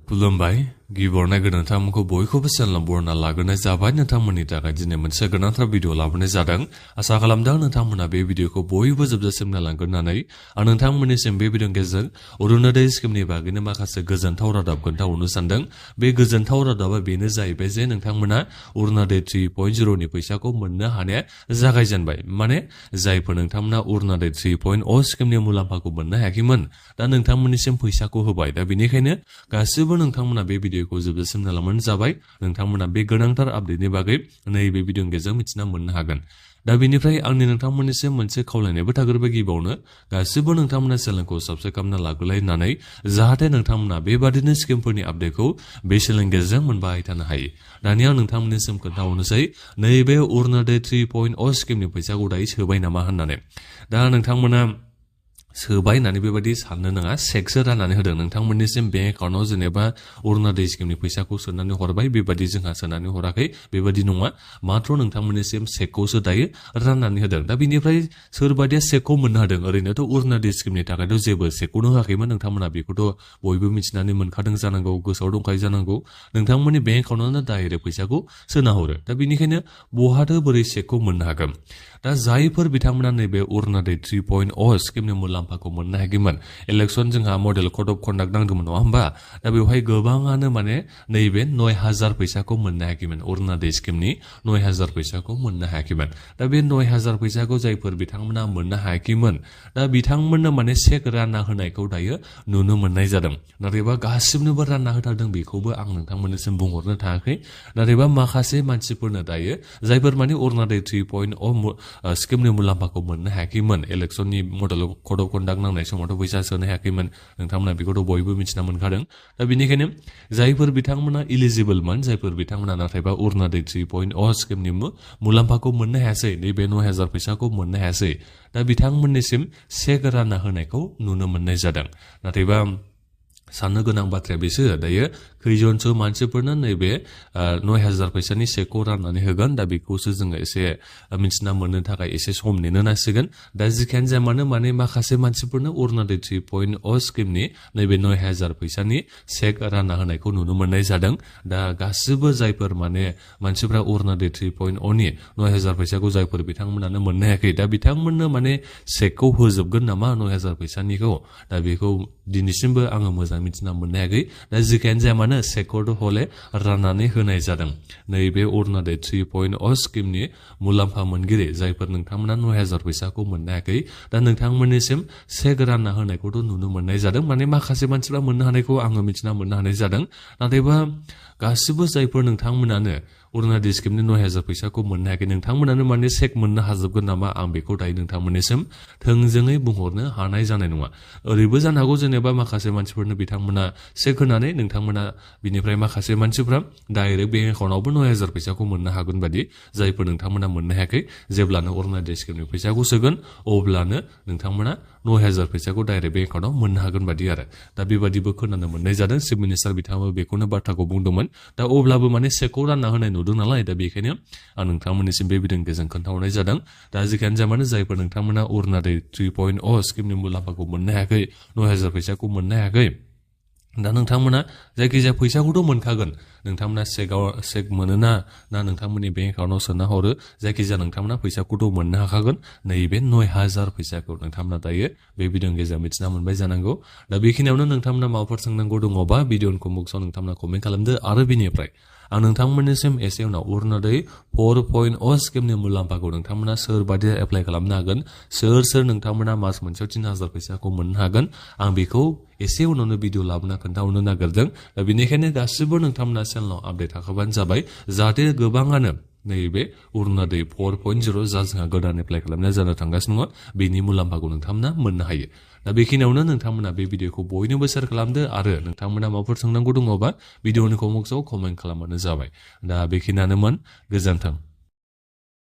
खुलुमबाय गिबियावनो नोंथांमोनखौ बयखौबो चेनेलाव बरायना लाग्रोनाय जाबाय। नोंथांमोननि थाखाय दिनै मोनसे गोनांथार भिडिअ लाबोनाय जादों। आसा खालामदों नोंथांमोना बे भिडिअखौ बयबो जोबजासिम नायलांगोन होननानै आं नोंथांमोननिसिम बे भिडिअनि गेजेरजों अरुणोदय स्किमनि बागैनो माखासे गोजोनथाव रादाब खोन्थाहरनो सानदों। बे गोजोनथाव रादाबा बेनो जाहैबाय जे नोंथांमोना अरुणोदय 3.0 नि फैसाखौ मोननो हानाया जागायजेनबाय। माने जायफोर नोंथांमोना अरुणोदय 3.0 स्किमनि मुलाम्फाखौ मोननो हायाखैमोन दा नोंथांमोननिसिम फैसाखौ होबाय। दा बेनिखायनो गासिबो नोंथांमोना बे भिडिअखौ जोबजासिम नायलांबानो जाबाय। नोंथांमोना बे गोनांथार आपडेटनि बागै नैबे भिडिअनि गेजेरजों मिथिना मोननो हागोन। दा बेनिफ्राय आंनि नोंथांमोननिसिम मोनसे खावलायनायबो थाग्रोबाय। गिबियावनो गासिबो नोंथांमोना चेनेलखौ साबस्क्राइब खालामना लाग्रोलायनानै जाहाथे नोंथांमोना बेबादिनो स्किमफोरनि आपडेटखौ बे चेनेलनि गेजेरजों मोनबाय थानो हायो। दानिया आं नोंथांमोननिसिम खोन्थाहरनोसै नैबे अरुणोदय 3.0 स्किमनि फैसाखौ दायो सोबाय नामा होननानै। दा नोंथांमोना सोबाय होननानै बेबायदि साननो नाङा। चेकसो राननानै होदों नोंथांमोननिसिम बेंक एकाउन्टआव जेनेबा अरुणोदय स्किमनि फैसाखौ सोनानै हरबाय बेबायदि जोंहा सोनानै हराखै बेबायदि नङा। मात्र नोंथांमोननिसिम चेकखौसो दायो राननानै होदों। दा बेनिफ्राय सोरबादिया चेकखौ मोननो हादों? ओरैनोथ' अरुणोदय स्किमनि थाखायथ' जेबो चेकखौनो होआखैमोन। नोंथांमोना बेखौथ' बयबो मिथिनानै मोनखादों जानांगौ, गोसोआव दंखायो जानांगौ। नोंथांमोननि बेंक एकाउन्टआवनो डाइरेक्ट फैसाखौ सोना हरो। दा बेनिखायनो बहाथो बोरै चेकखौ मोननो हागोन? दा जायफोर बिथांमोना नैबे अरुणोदय 3.0 स्किमनि मुलाम्फाखौ मोननो हायाखैमोन, इलेक्सन जोंहा मडेल कड अफ कन्डाक्ट नांदोंमोन नङा होमबा? दा बेवहाय गोबाङानो माने नैबे 9,000 फैसाखौ मोननो हायाखैमोन। अरुणोदय स्किमनि 9,000 फैसाखौ मोननो हायाखैमोन। दा बे 9,000 फैसाखौ जायफोर बिथांमोना मोननो हायाखैमोन दा बिथांमोननो माने चेक रानना होनायखौ दायो नुनो मोननाय जादों। नाथायबा गासिबनोबो रानना होथारदों बेखौबो आं नोंथांमोननिसिम बुंहरनो थाङाखै। नाथायबा माखासे मानसिफोरनो दायो जायफोर माने अरुणोदय 3.0 स्किमनि मुलाम्फाखौ मोननो हायाखैमोन, इलेक्सननि मडेल कड अफ कन्डाक्ट नांनाय समावथ' फैसा सोनो हायाखैमोन। नोंथांमोना बेखौथ' बयबो मिथिना मोनखादों। दा बेनिखायनो जायफोर बिथांमोना इलिजिबोलमोन, जायफोर बिथांमोना नाथायबा अरुणोदय 3.0 स्किमनि मुलाम्फाखौ मोननो हायासै, नैबे 9,000 फैसाखौ मोननो हायासै, दा बिथांमोननिसिम चेक रानना होनायखौ नुनो मोननाय जादों। नाथायबा साननो गोनां बाथ्राया बेसो दायो खैजनसो मानसिफोरनो नैबे 9,000 फैसानि चेकखौ राननानै होगोन। दा बेखौसो जोङो एसे मिथिना मोननो थाखाय एसे सम नेनो नांसिगोन। दा जिखियानो जाया मानो माने माखासे मानसिफोरनो अरुणोदय 3.0 स्किमनि नैबे 9,000 फैसानि चेक रानना होनायखौ नुनो मोननाय जादों। दा गासिबो जायफोर माने मानसिफ्रा अरुणोदय 3.0 नि 9,000 फैसाखौ जायफोर बिथांमोनानो मोननो हायाखै दा बिथांमोननो माने चेकखौ होजोबगोन नामा 9,000 फैसानिखौ? दा बेखौ दिनैसिमबो आङो मोजां मिथिना मोननो हायाखै। दा जिखियानो जाया मानो चेकखौथ' हले राननानै होनाय जादों। नैबे अरुणोदय 3.0 स्किमनि मुलाम्फा मोनगिरि जायफोर नोंथांमोना 9,000 फैसाखौ मोननो हायाखै दा नोंथांमोननिसिम चेक रानना होनायखौथ' नुनो मोननाय जादों। माने माखासे मानसिफ्रा मोननो हानायखौ आङो मिथिना मोननो हानाय जादों। नाथायबा गासिबो जायफोर नोंथांमोनानो अरुणोदय स्किमनि 9,000 फैसाखौ मोननो हायाखै नोंथांमोनानो माने चेक मोननो हाजोबगोन नामा? आं बेखौ दायो नोंथांमोननिसिम थोंजोङै बुंहरनो हानाय जानाय नङा। ओरैबो जानो हागौ जेनेबा माखासे मानसिफोरनो बिथांमोना चेक होनानै नोंथांमोना बिनिफ्राय माखासे मानसिफ्रा डाइरेक्ट बेंक एकाउन्टआवबो 9,000 फैसाखौ मोननो हागोन बादि जायफोर नोंथांमोना मोननो हायाखै जेब्लानो अरुणोदय स्किमनि फैसाखौ सोगोन अब्लानो नोंथांमोना 9,000 फैसाखौ डाइरेक्ट बेंक एकाउन्टआव मोननो हागोन बादि आरो। दा बेबादिबो खोनानो मोननाय जादों। चिफ मिनिस्टार बिथाङाबो बेखौनो बाथ्राखौ बुंदोंमोन। दा अब्लाबो माने चेकखौ रानना होनाय नुदों नालाय दा बेखायनो आं नोंथांमोननिसिम बे भिडिअनि गेजेरजों खोन्थाहरनाय जादों। दा जिखियानो जाया मानो जायफोर नोंथांमोना अरुणोदय 3.0 स्किमनि मुलाम्फाखौ मोननो हायाखै 9,000 फैसाखौ मोननो हायाखै दा नोंथांमोना जायखिजाया फैसाखौथ' मोनखागोन। नोंथांमोना चेक मोनोना ना नोंथांमोननि बेंक एकाउन्टआव सोना हरो जायखिजाया नोंथांमोना फैसाखौथ' मोननो हाखागोन। नैबे 9,000 फैसाखौ नोंथांमोना दायो बे भिडिअनि गेजेराव मिथिना मोनबाय जानांगौ। दा बेखिनियावनो नोंथांमोना माबाफोर सोंनांगौ दङबा भिडिअनि कमेन्टआव नोंथांमोना कमेन्ट खालामदो। आरो बेनिफ्राय आं नोंथांमोननिसिम एसे उनाव अरुणोदय 4.0 स्किमनि मुलाम्फाखौ नोंथांमोना सोरबादि एप्लाइ खालामनो हागोन, सोर नोंथांमोना मास मोनसेयाव 3,000 फैसाखौ मोननो हागोन, आं बेखौ एसे उनावनो भिडिअ लाबोना खोन्थाहरनो नागिरदों। दा बेनिखायनो गासिबो नोंथांमोना चेनेलाव आपडेट थाखाबानो जाबाय जाहाथे गोबाङानो नैबे अरुणोदय 4.0 जा जोंहा गोदान एप्लाइ खालामनाय जानो थांगासिनो दङ बेनि मुलाम्फाखौ नोंथांमोना मोननो हायो। दा बेखिनियावनो नोंथांमोना बे भिडिअखौ बयनोबो शेयार खालामदो आरो नोंथांमोना माबाफोर सोंनांगौ दङबा भिडिअनि कमेन्टआव कमेन्ट खालामबानो जाबाय। दा बेखिनियानोमोन। गोजोन्थों।